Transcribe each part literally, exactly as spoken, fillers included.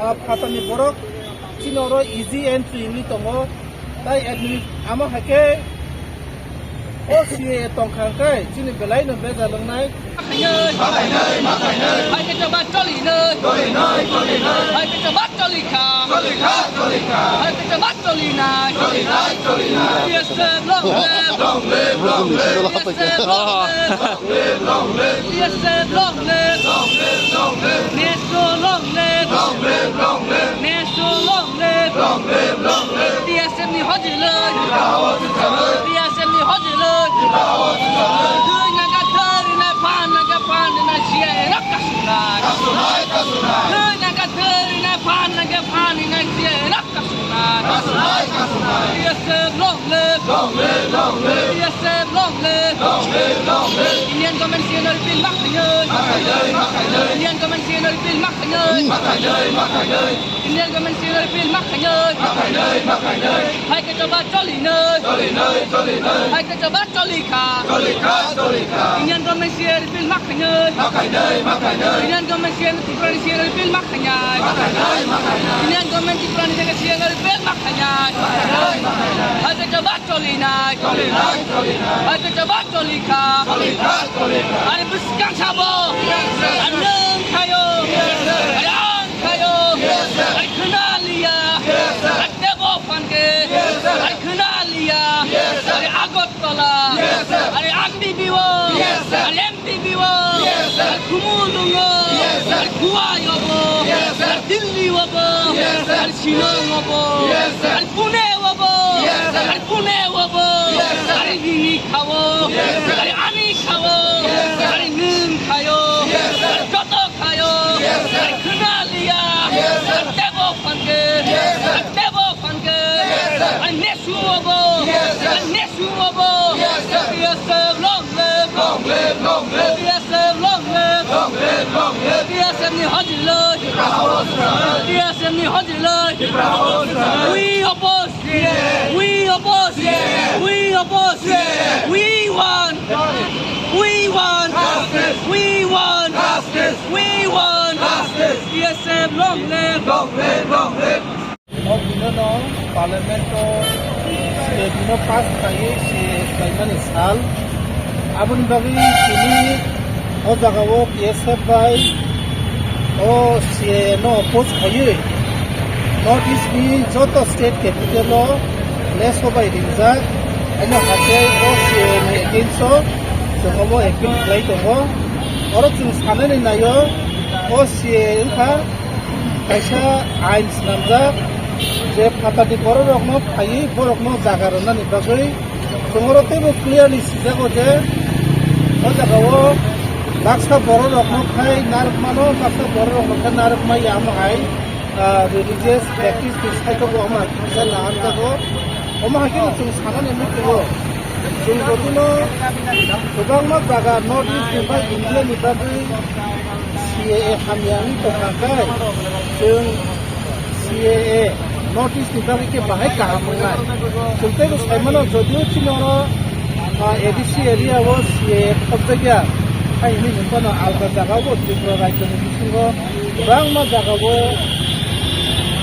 Ah, phatarni borok chini oro easy entry wngwi tongo. Tai admin amo hai khe o C A A tongkha hwnkhe chini belai no bejal wngnai. Hai khe choba choli nai. Hai khe choba choli kha. Hai khe choba choli nai. Yes, sir, long live. Yes, sir, long live. Long live, long live. T S F long live! Long live, long live! Metro long live! Long live, long live! Metro long live! Long live, long live! T S F ni hojiloi! T S F ni hojiloi! Thwi nangkha thwrwinai, phan nangkha phan rinai, C A A rok kasunai! Kasunai, kasunai! Thwi nangkha thwrwinai, phan nangkha phan rinai, C A A rok kasunai! Kasunai, kasunai! T S F long live! Long live, long live! T S F long live! Long live, long live! Indian government C A A no repeal ma khainai! Ma khainai, ma khainai! Indian government C A A no repeal ma khainai! Ma khainai, ma khainai! Indian government C A A no repeal ma khainai! Ma khainai, ma khainai! Hai khe choba choli nai! Choli nai, choli nai! Hai khe choba choli kha! Choli kha, choli kha! Indian government C A A repeal ma khainai! Ma khainai, ma khainai! Indian government C A A no Tripura ni C A A no repeal ma khainai! Ma khainai, ma khainai! Indian government Tripura ni jaga C A A no repeal ma khainai! Ma khainai, ma khainai! Hai khe choba choli nai! Choli nai, choli nai! Hai khe choba choli kha! Choli kha, choli kha! Ani bwskang sabo! Yes, sir! Ani nwng khaio! Yes, sir! Ani ang khaio! Yes, sir! Ani khna liya! Yes, sir! Ani tebo phan khe! Yes, sir! Ani khna liya! Yes, sir! Ani Agartala! Yes, sir! Ani ang B B O! Yes, sir! Ani M T B O! Yes, sir! Ani Khumulwng o! Yes, sir! Ani Khowai o bo! Yes, sir! Ani Delhi o bo! Yes, sir! Ani Shillong o bo! Yes, sir! Ani Pune o bo! Yes, sir! Ani Pune o bo! Yes, sir! Ani nini kha o! Yes, sir! Ani ani kha o! Yes, sir! Ani nwng khaio! Yes, sir! Ani joto khaio! Yes, sir! Ani khna liya! Yes, sir! Ani tebo phan khe! Yes, sir! Ani tebo phan khe! Yes, sir! Ani nesu o bo! Yes, sir! Ani nesu o bo! Yes, sir! T S F long live! Long live, long live! T S F long live! Long live, long live! T S F ni hojiloi! Tripura hao sir! T S F ni hojiloi! Tripura hao sir! We oppose! We oppose! We oppose! We want! We want! Justice! We want! Justice! We want! Justice! T S F long live! Long live, long live! O binono Parliament o state bino pass khlaiwi se khlaimani sal. Aboni bagwi tini o jagao P S F bai o C A A no oppose khaiwi North East ni joto state capital o leso bai ringjak. Haino hakhe o C A A ni against o chwng obo appeal khlai tongo. Oro chwng sanani naio o C A A wngkha kaisa ain swnamjak je phatarni bororokno phaiwi borokno jaga rwnani bagwi. Chwng oro teibo clearly sijago je o jagao baksa bororokno khai narwkmano, baksa bororokno khai narwkmaya, omo hai, ah, religious practice ni side o bo omo hai kisa naharjago. Omo hai kheno chwng sanani muchungo. Chwng jotono kwbangma jaga North East ni bai India ni bagwi C A A hamya wngwi tongkha khe chwng C A A North East ni bagwi khe bahai kaham wngnai. Chwng teibo sai mano, jodio chini oro, ah, A D C area o C A A khopjakya, hai hinwi hwn phano alga jaga o Tripura rajyo ni bisingo kwbangma jaga o,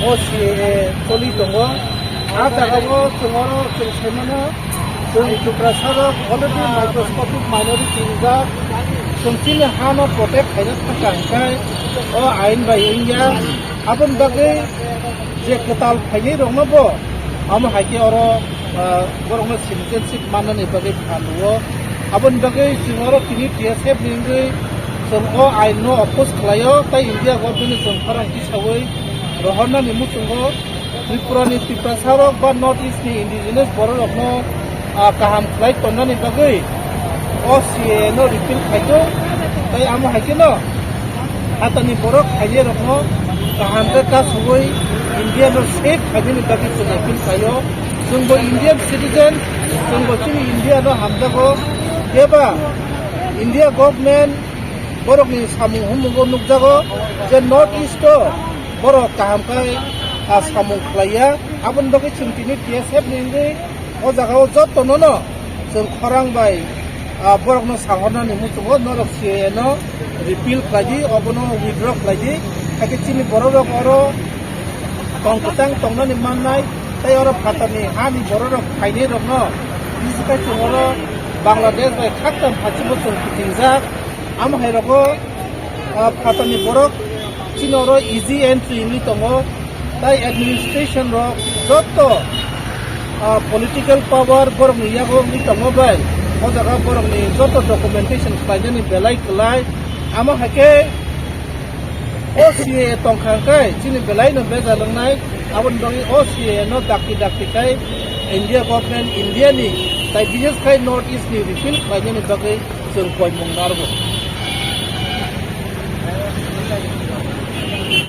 o C A A choli tongo. A jaga o chwng oro chwng sai mano, chwng Tiprasa rok already microscopic minority wngjak. Chwng chini ha no protect khaina thangkha hwnkhe o ain bai wngya. Aboni bagwi je kwtal phainai rokno bo amo hai khe oro, ah, borokno citizenship mannani bagwi phan rwo. Aboni bagwi chwng oro tini T S F ni wngwi chwng o ain no oppose khlaio, tei India government ni chwng khorang tisawi rohornani muchungo Tripura ni Tiprasa rok ba North East ni indigenous borok rokno, ah, kaham khlai tonnani bagwi o C A A no repeal khaito, tei amo hai kheno hatani borok khainai rokno kaham khe kasugwi India no save khainani bagwi chwng appeal khlaio. Chwng bo Indian citizen, chwng bo chini India no hamjago, eba India government borokni samung humung o nukjago je North East o borok kaham khe, ah, samung khlaiya. Aboni bagwi chwng tini T S F ni wngwi o jaga o joto no no chwng khorang bai, ah, borok no sahornani muchungo norok C A A no repeal khlai di, obono withdraw khlai di. Hakhe chini bororok oro tong kwchang tongnani mannai, tei oro phatarni hani bororok phainairokno bisi khai chwng oro Bangladesh bai khaktam phachibo chwng kitingjak. Amo hai rogo, ah, phatarni borok chini oro easy entry wngwi tongo, tei administration rok joto, ah, political power borokni yago wngwi tongo bai, o jaga borokni joto documentation khlainani belai kwlai. Amo hai khe O C A A tongkha hwnkhe chini belaino bejal wngnai, aboni bagwi O C A A no dakti dakti khai India government, India ni, tai bishes khai North East ni repeal khlainani bagwi chwng poimung narwgo.